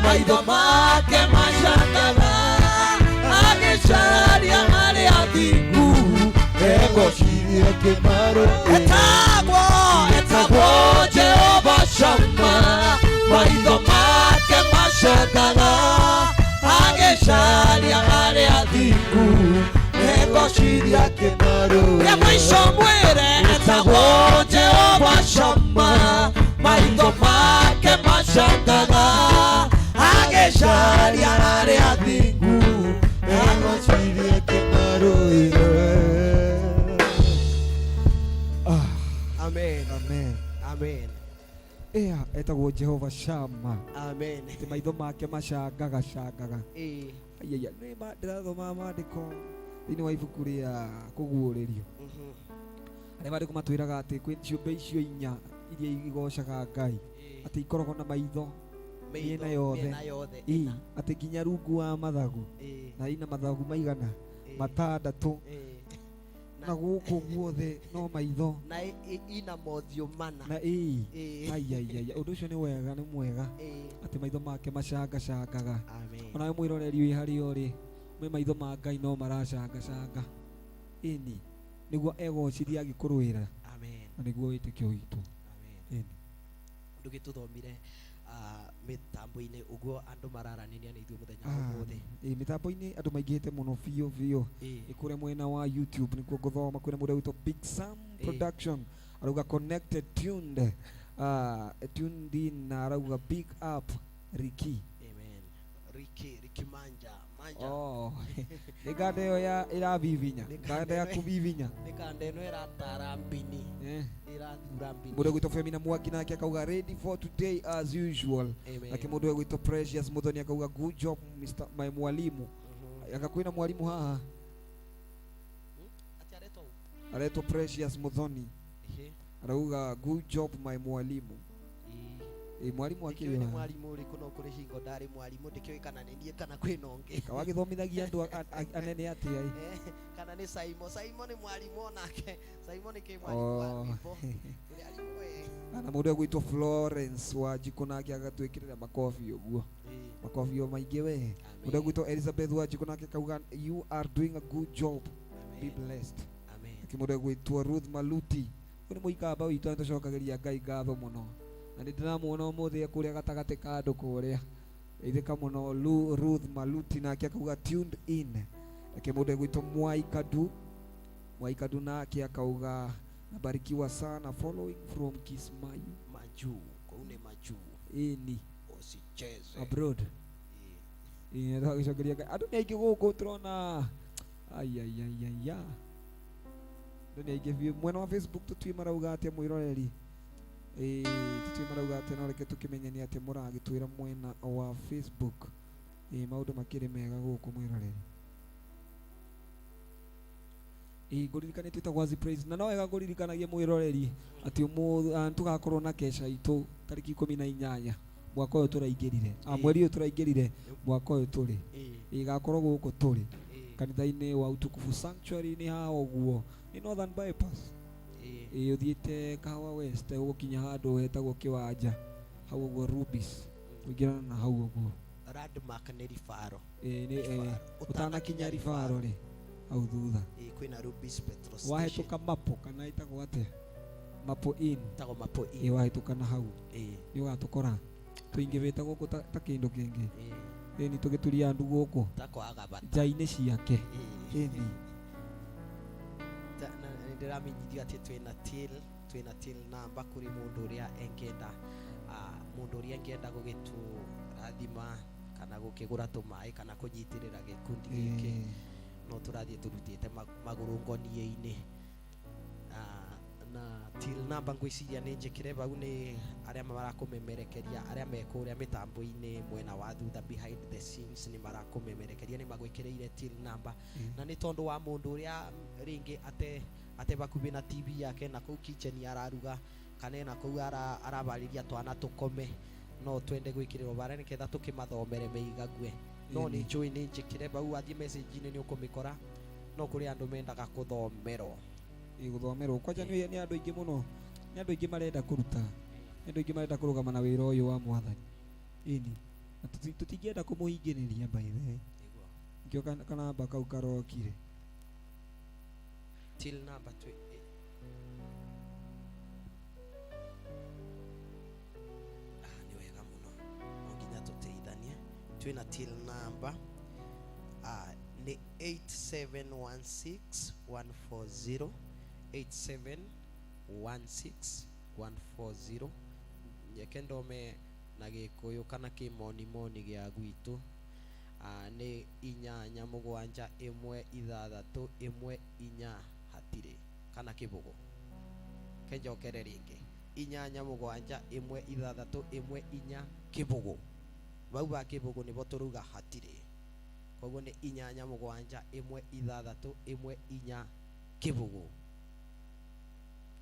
maitho make macangaga agĩcaria arĩa athingu Egocithia kĩmaro. etagwo etagwo Jehova Shama maitho make macangaga agĩcaria arĩa athingu egocithia Kĩmaro. ya mwisho mwĩre etagwo Jehova Shama maitho make macangaga agĩcaria arĩa athingu Egocithia kĩmaro. Amen. Amen. Amen. Ĩa etagwo Jehova Shama Amen. atĩ maitho make macangaga cangaga. Ĩĩ. Aiya, nĩ ndĩrathoma maandĩko thĩinĩ wa ibuku rĩa kũguũrĩrio harĩa maandĩko matwĩraga atĩ kwĩ ciũmbe icio inya iria igocaga Ngai Ĩĩ. atĩ ikoragwo na maitho Maitho, mĩena yothe. mĩena yothe Ĩĩ, ĩna. atĩ nginya rungu wa mathagu Ĩĩ. na ina mathagu maigana Ĩĩ. matandatũ Ĩĩ. na gũkũ guothe no maitho Na ina mothiũ mana. Na ĩĩ Ĩĩ. aiaiaia ũndũ ũcio nĩ wega nĩ mwega Ĩĩ. atĩ maitho make macangacangaga. Amen. Onawe mwĩroreri wĩ harĩa ũrĩ mwĩ maitho ma Ngai no maracangacanga ĩni nĩguo egocithia agĩkũrũĩra Amen. na nĩguo wĩtĩkio witũ. Amen. Ĩni. Ũndũ gĩtũthomire mĩtambo-inĩ ũguo andũ mararanĩria na ithuĩ mũthenya wa ũmũthĩ. Ĩ mĩtambo-inĩ andũ maingĩhĩte mũno biũ biũ. Ĩĩ. Ĩ kũrĩa mwena wa YouTube nĩkuo ngũthoma kwĩna mũndũ wĩtwo Big Sam Ĩĩ. Production arauga connected tuned tuned in na arauga big up Ricky. Amen. Ricky, Ricky Manja. Manja. Oh, nĩ nganda ĩyo ya ĩrabibinya Nĩ nganda ya kanda ĩno- kũbibinya. Nĩ kanda ĩno ĩratara mbini. Eh. Ĩrathura mbini. Mũndũ ũgwĩtwo Femina Mwaki nake akauga ready for today as usual. Amen. Nake mũndũ ũgwĩtwo Precious Muthoni akauga good job Mr. my mwalimu. Mhm. Anga kwĩna mwalimu haha? Atĩ aretwo ũ? Aretwo Precious Muthoni. Arauga good job my mwalimu. Ĩ mwalimu Ndikĩũĩ akĩrĩ nĩ wa mwarimũ ũrĩkũ no kũrĩ hingo ndarĩ mwarimũ, ndikĩũĩ kana nĩ niĩ kana kwĩna ũngĩ. Kawagĩthomithagia andũ anene atĩa ĩ? Kana nĩ Saimo. Saimo nĩ mwarimũ onake. Saimo nĩ kĩ mwarimũ wa Oh. rwĩmbo. Ũrĩa arimũ ĩ. Na mũndũ egwĩtwo Florence Wanjikũ nake agatwĩkĩrĩra makobi ũguo, makobi o maingĩ we. Mũndũ egwĩtwo Elizabeth Wanjikũ nake akauga you are doing a good job, be blessed. Amen. Nake mũndũ egwĩtwo Ruth Maluti, ũyũ nĩ mũikamba witũ, nĩ tũcokagĩria Ngai ngatho mũno, na nĩ ndĩramuona ũmũthĩ e kũrĩa gatagatĩ ka andũ kũrĩa geithĩka mũno. Ruth Maluti nake akauga tuned in. Nake mũndũ egwĩtwo Mwai Kadu, Mwai Kadu nake akauga nabarikiwa sana following from Kismayu. Majuu, kũu nĩ majuu. Ĩni. Usicheze. Abroad. Ĩ. Ĩ twagĩcokeria Ngai, andũ nĩ aingĩ gũkũ tũrona, aiaiaiaia, andũ nĩ aingĩ biũ mwena wa Facebook. Tũtue marauga atĩa mwĩroreri? Ĩ tũtue marauga atĩa, no reke tũkĩmenye nĩ atĩa mũragĩtwĩra mwena wa Facebook. Ĩ maũndũ makĩrĩ mega gũkũ mwĩroreri. Ĩ ngũririkane twĩtagwo Azi Praise, na no wega ngũririkanagie mwĩroreri atĩ ũmũthĩ tũgakorwo na kesha itũ tarĩki 18 mwaka ũyũ tũraingĩrire, mweri ũyũ tũraingĩrire, mwaka ũyũ tũrĩ. Ĩgakorwo gũkũ tũrĩ kanitha-inĩ wa Utukufu Sanctuary, nĩ haha ũguo nĩ Northern Bypass. Ĩ ũthiĩte Kahawa West ũgũkinya handũ hetagwo Kĩwanja hau ũguo, Rubis, ũingĩrana na hau ũguo. Landmark nĩ Ribaro. Ĩ nĩ Ribaro. Ũtanakinya Ribaro rĩ, hau thutha. Ĩ, kwĩna Rubis petrol station. Wahĩtũka Mapo, kana ĩtagwo atĩa, Mapo Inn. Ĩtagwo Mapo Ĩ Inn. wahĩtũka na hau nĩ ũgatũkora tũingĩhĩte gũkũ ta kĩndũ kĩngĩ. Ĩ nĩ tũgĩturia andũ gũkũ Ta kwaga bata. nja-inĩ ciake. Ĩni. Na nĩ ndĩramenyithio atĩ twĩna till number kũrĩ mũndũ ũrĩa engenda, mũndũ ũrĩa engenda gũgĩtũrathima kana gũkĩgũra tũmaĩ kana kũnyitĩrĩra gĩkundi gĩkĩ, no tũrathiĩ tũrutĩte magũrũ ngonie-inĩ. Na till number ngwĩciria nĩ njĩkĩre bau nĩ arĩa marakũmemerekeria, arĩa me kũrĩa mĩtambo-inĩ mwena wa thutha behind the scenes, nĩ marakũmemerekeria, nĩ magwĩkĩrĩire till number. Na nĩ tondũ wa mũndũ ũrĩa rĩngĩ ate bakuhĩ na TV yake na kũu kitchen araruga kana ena kũu arabarĩria twana tũkome, no twende gwĩkĩrĩrwo bara nĩgetha tũkĩmathomere meigague, no nĩ njũĩ nĩ njĩkĩre bau, wathiĩ message-inĩ nĩ ũkũmĩkora, no kũrĩ andũ mendaga kũthomerwo. Ĩ gũthomerwo kwanja nĩ andũ aingĩ mũno, nĩ andũ aingĩ marenda kũruta, nĩ andũ aingĩ marenda kũrũgama na wĩra ũyũ wa mwathani. Ĩni na tũtingĩenda kũmũhingĩrĩria, by the way. Nĩkĩo kanamba kau karokire. Till number twĩ nĩ wega mũno, no nginya tũteithanie. Twĩna till number, nĩ 8716140, 8716140. Nyeke ndome na gĩkũyũ kana kĩmonimoni gĩa gwitũ, nĩ 8 7 1 6 1 4 hatirĩ kana kĩbũgũ. Kenjokere rĩngĩ, 8 7 1 6 1 4 kĩbũgũ, bau ba kĩbũgũ nĩbo tũrauga hatirĩ, koguo nĩ 8 7 1 6 1 4 kĩbũgũ.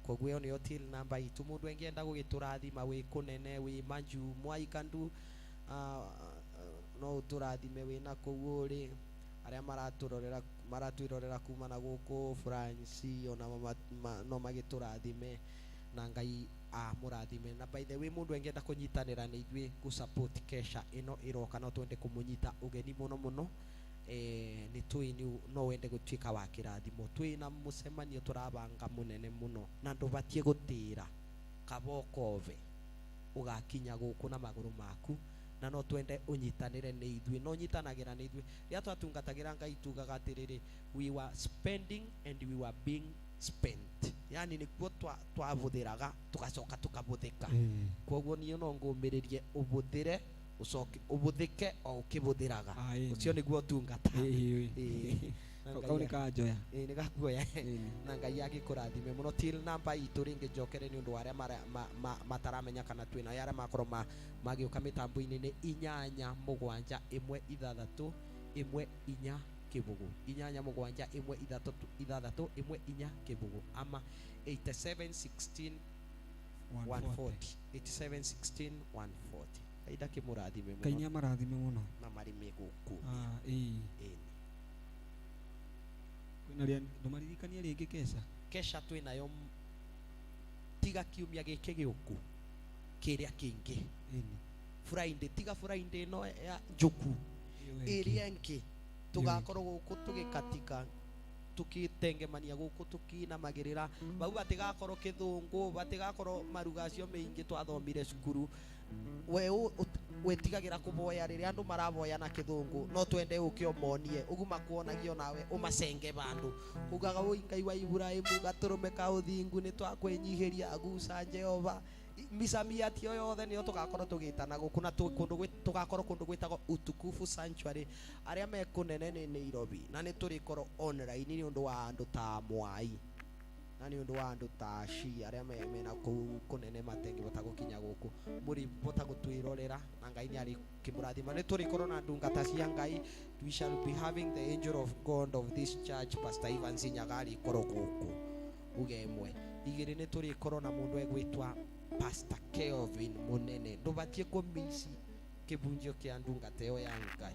Koguo ĩyo nĩyo till number itũ, mũndũ engĩenda gũgĩtũrathima wĩ kũnene, wĩ manju mwaikandu, no ũtũrathime wĩna kũu ũrĩ, arĩa maratũrorera, maratwĩrorera kuma na gũkũ France, ona no magĩtũrathime na Ngai amũrathime. Na by the way, mũndũ engĩenda kũnyitanĩra na ithuĩ gũ support kesha ĩno ĩroka, no twende kũmũnyita ũgeni mũno mũno. Nĩ tũĩ no wende gũtuĩka wa kĩrathimo, twĩna mũcemanio tũrabanga mũnene mũno na ndũbatiĩ gũtĩra kabokove ũgakinya gũkũ na magũrũ maku, na no twende ũnyitanĩre nĩ ithuĩ, no nyitanagĩra nĩ ithuĩ. Rĩrĩa twatungatagĩra Ngai tugaga atĩrĩrĩ, we were spending and we were being spent, yani nĩkuo twabũthĩraga tũgacoka tũkabũthĩka. Koguo niĩ no ngũmĩrĩrie ũbũthĩre ũcoke ũbũthĩke o ũkĩbũthĩraga, ũcio nĩguo ũtungata. Kau nĩ kanjoya. Ĩ, nĩ gakuoya. Na Ngai agĩkũrathime mũno. Till number itũ rĩngĩ njokere nĩ ũndũ wa arĩa mataramenya kana twĩna arĩa makorwo magĩũka mĩtambo-inĩ, nĩ 8 7 1 6 1 4 Kĩbũgũ, inyanya mũgwanja ĩmwe ithatũ ithathatũ ĩmwe inya kĩbũgũ, ama 87 16 140, 87 16 140. Ngai ndakĩmũrathime Ngai mũno nĩ amarathime mũno. Na marĩ mĩgũkũ. Ah, ĩĩ. Ĩni. Kwĩna rĩa ndũmaririkanie rĩngĩ kesha. Kesha twĩnayo tiga kiumia gĩkĩ gĩũku, kĩrĩa kĩngĩ. Ĩni. Friday, tiga Friday ĩno ya njũku. Ĩyo ĩngĩ. Ĩrĩa ĩngĩ tũgakorwo gũkũ tũgĩkatika, tũkĩtengemania gũkũ, tũkĩinamagĩrĩra bau, batigakorwo kĩthũngũ, batigakorwo maruga acio mĩingĩ twathomire cukuru. We wĩtigagĩra kũboya rĩrĩa andũ maraboya na kĩthũngũ, no twende ũke ũmonie ũguo makuonagio, nawe ũmacenge bandũ ugaga, "Ũi Ngai wa Iburahĩmu, gatũrũme ka ũthingu, nĩ twakwĩnyihĩria, aguca Jehova." Misamiati ĩyo yothe nĩyo tũgakorwo tũgĩtana gũkũ na kũndũ tũgakorwo kũndũ gwĩtagwo Utukufu Sanctuary, arĩa me kũnene nĩ Nairobi, na nĩ tũrĩkorwo online nĩ ũndũ wa andũ ta Mwai na nĩ ũndũ wa andũ ta Aci arĩa mena kũu kũnene matengĩhota gũkinya gũkũ, mũrĩhota gũtwĩrorera na Ngai nĩ arĩkĩmũrathima. Nĩ tũrĩkorwo na ndungata cia Ngai. We shall be having the angel of God of this church, Pastor Evans Nyaga, arĩkorwo gũkũ uge ĩmwe igĩrĩ. Nĩ tũrĩkorwo na mũndũ egwĩtwa Pastor Kelvin Mũnene. Ndũbatiĩ kũmici kĩbunjio kĩa ndungata ĩyo ya Ngai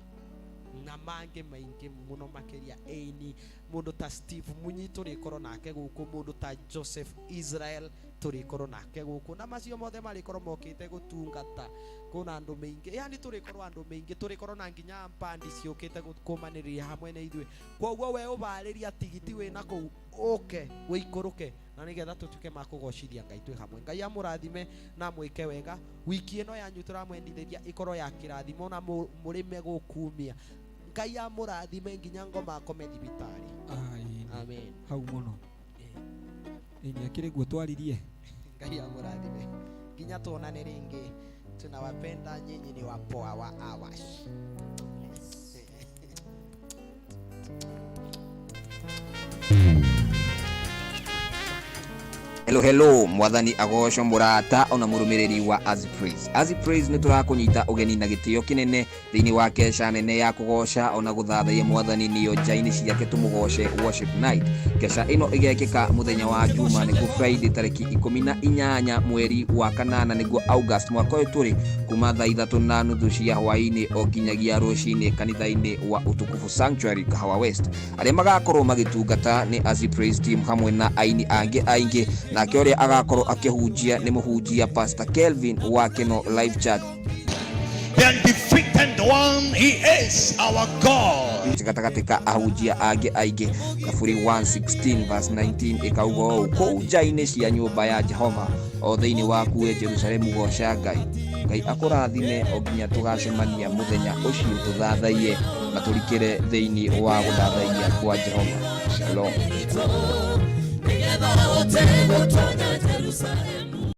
na mangĩ maingĩ mũno makĩria. Ĩni, mũndũ ta Steve Munyi tũrĩkorwo nake gũkũ, mũndũ ta Joseph Israel tũrĩkorwo nake gũkũ, na macio mothe marĩkorwo mokĩte gũtungata. Kwĩna andũ maingĩ, yani tũrĩkorwo andũ maingĩ, tũrĩkorwo na nginya bandi ciũkĩte kũmanĩrĩria hamwe na ithuĩ. Koguo we ũbarĩria tigiti wĩna kũu ũke wĩikũrũke na nĩgetha tũtuĩke ma kũgocithia Ngai twĩ hamwe. Ngai amũrathime na mwĩke wega. Wiki ĩno yanyu tũramwendithĩria ĩkorwo ya kĩrathimo na mũrĩme gũkumia. Ngai amũrathime nginya ngoma akome thibitarĩ. Ah, ĩni. Amen. Hau mũno. Ĩni, akĩrĩ guo twaririe. Ngai amũrathime nginya tuonane rĩngĩ. Tunawapenda, nyinyi ni wapoa wa awash. Hello, hello, mwathani agocwo, mũrata ona mũrũmĩrĩri wa Azi Praise. Azi Praise nĩ tũrakũnyita ũgeni na gĩtĩo kĩnene thĩinĩ wa kesha nene ya kũgoca ona gũthathaiya mwathani, nĩyo nja-inĩ ciake tũmũgoce, worship night. Kesha ĩno ĩgekĩka mũthenya wa Juma, nĩguo Friday, tarĩki 18 mweri wa kanana, nĩguo August, mwaka ũyũ tũrĩ, kuma thaa 3:30 cia hwaĩ-inĩ o nginyagia rũcinĩ, kanitha-inĩ wa Utukufu Sanctuary, Kahawa West. Arĩa magakorwo magĩtungata nĩ Azi Praise Team hamwe na aini angĩ aingĩ, nake ũrĩa agakorwo akĩhunjia nĩ mũhunjia Pastor Kelvin wa Keno Life Church. The undefeated one, he is our God. Gatagatĩ ka ahunjia angĩ aingĩ. Thaburi 116 verse 19 ĩkauga ũũ, "Kũu nja-inĩ cia nyũmba ya Jehova, o thĩinĩ waku we Jerusalemu, goca Ngai." Ngai akũrathime o nginya tũgacemania mũthenya ũcio tũthathaiye na tũrikĩre thĩinĩ wa gũthathaiya kwa Jehova. Shalom. Nĩgetha ũhote gũtonya Jerusalemu.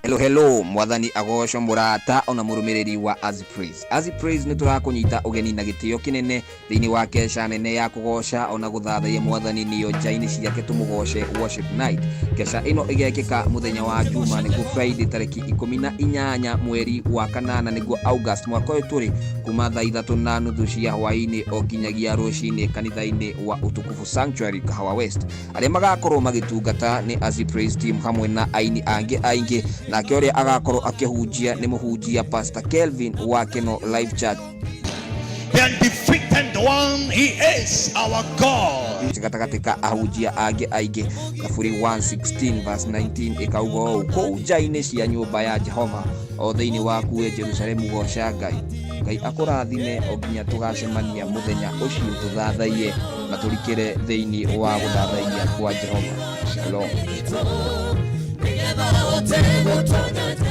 Hello, hello, mwathani agocwo, mũrata ona mũrũmĩrĩri wa Azi Praise. Azi Praise nĩ tũrakũnyita ũgeni na gĩtĩo kĩnene thĩinĩ wa kesha nene ya kũgoca ona gũthathaiya mwathani, nĩyo nja-inĩ ciake tũmũgoce, worship night. Kesha ĩno ĩgekĩka mũthenya wa Juma, nĩguo Friday, tarĩki 18 mweri wa kanana, nĩguo August, mwaka ũyũ tũrĩ, kuma thaa 3:30 cia hwaĩ-inĩ o nginyagia rũcinĩ, kanitha-inĩ wa Utukufu Sanctuary, Kahawa West. Arĩa magakorwo magĩtungata nĩ Azi Praise Team hamwe na aini angĩ aingĩ, nake ũrĩa agakorwo akĩhunjia nĩ mũhunjia Pastor Kelvin wa Keno Life Church. The undefeated one, he is our God. Gatagatĩ ka ahunjia angĩ aingĩ. Thaburi 116 verse 19 ĩkauga ũũ, "Kũu nja-inĩ cia nyũmba ya Jehova, o thĩinĩ waku we Jerusalemu, goca Ngai." Ngai akũrathime o nginya tũgacemania mũthenya ũcio tũthathaiye na tũrikĩre thĩinĩ wa gũthathaiya kwa Jehova. Shalom. Nĩgetha ũhote gũtonya.